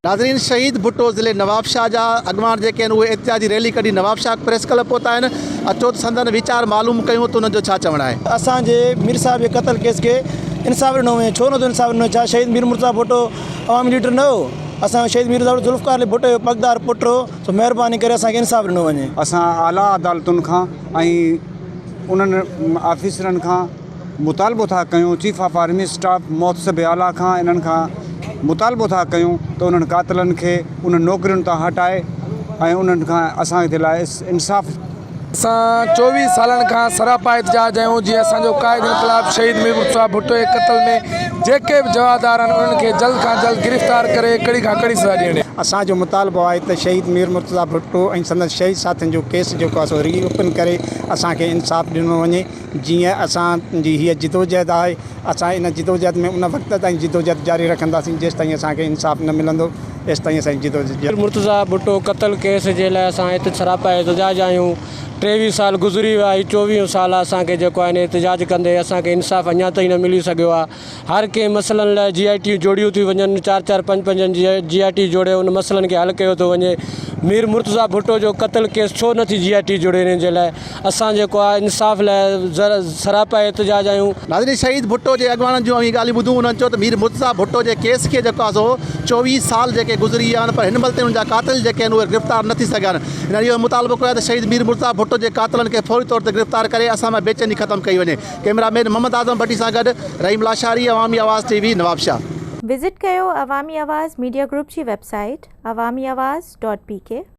ناظرين شهيد ڀٽو ضلعي نوابشاهه جا اڳواڻ جيڪي آهن اهي احتجاجي ريلي ڪڍي نوابشاهه پريس ڪلب پهتا آهن اچو ته سندن ويچار معلوم ڪيون ته انهن جو ڇا چوڻ آهي. اسان جي مير صاحب جي قتل ڪيس کي انصاف ڏنو وڃي ڇو نٿو انصاف ڏنو وڃي ڇا شهيد مير مرتضيٰ ڀٽو عوامي ليڊر نه هو اسان جو شهيد مير مرتضيٰ ذوالفقار علي ڀٽو جو پڳدار پٽ هو سو مهرباني ڪري اسان کي انصاف ڏنو وڃي. اسان اعليٰ عدالتن کان ۽ انهن آفيسرن کان مطالبو ٿا ڪيون چيف آف آرمي اسٽاف محتسب اعليٰ کان انهن کان مطالبو ٿا ڪيون ته انهن قاتلن کي انهن نوڪرين تان هٽائي ۽ انهن کان اسان جي لاء انصاف اسان 24 سالن کان سراپا احتجاج آهيون جيئن اسان جو قائد انقلاب شهيد مير مرتضيٰ ڀٽو جي قتل ۾ جيڪي به جوابدار آهن انهن کي جلد کان جلد گرفتار ڪري ڪڙي کان ڪڙي سزا ڏيڻي. اسان جو مطالبو آهي ته شهيد مير مرتضيٰ ڀٽو ۽ سندس شهيد ساٿين جو ڪيس جيڪو آهي سو ري اوپن ڪري اسان کي انصاف ڏنو وڃي. جيئن اسان جي هيء جدوجهد آهي، اسان ان جدوجهد ۾ ان وقت تائين جدوجهد جاري رکنداسين جيستائين اسان کي انصاف نه ملندو، ايستائين اسان جي جدوجهد. مرتضيٰ ڀٽو قتل ڪيس جي لاء اسان هت سراپا احتجاج آهيون، 23 سال گذري ويا هي چوويهون سال آهي اسان کي جيڪو آهي نه احتجاج ڪندي اسان کي انصاف اڃا تائين نه ملي سگهيو آهي، هر ڪنهن مسئلن لاء جي آء ٽيون جوڙيون ٿيون وڃن، چار چار پنج پنج جي آء ٽي جوڙي ان مسئلن کي حل ڪيو ٿو وڃي، مير مرتضيٰ ڀٽو جو قتل ڪيس ڇو نه ٿي جي آء ٽي جوڙي انهن جي لاء اسان جيڪو آهي انصاف لاء سراپا احتجاج آهيون. ناظرين شهيد ڀٽو جي اڳواڻن جون اوهين ڳالهيون ٻڌون انهن چيو ته مير مرتضيٰ ڀٽو جي ڪيس کي جيڪو آهي سو 24 سال جيڪي گذري ويا آهن پر هن مهل تائين ان جا قاتل جيڪي آهن اهي گرفتار نه ٿي سگهيا آهن هنن اهو مطالبو ڪيو آهي ته شهيد مير مرتضيٰ ڀٽو جي قاتلن کي فوري طور تي گرفتار ڪري اسان مان بيچيني ختم ڪئي وڃي. ڪئميرا مين محمد اعظم ڀٽي سان گڏ Rahim Lashari, Awami Awaz T V, Nawabshah. Visit ڪيو عوامي آواز ميڊيا گروپ جي website Awami Awaz dot P K.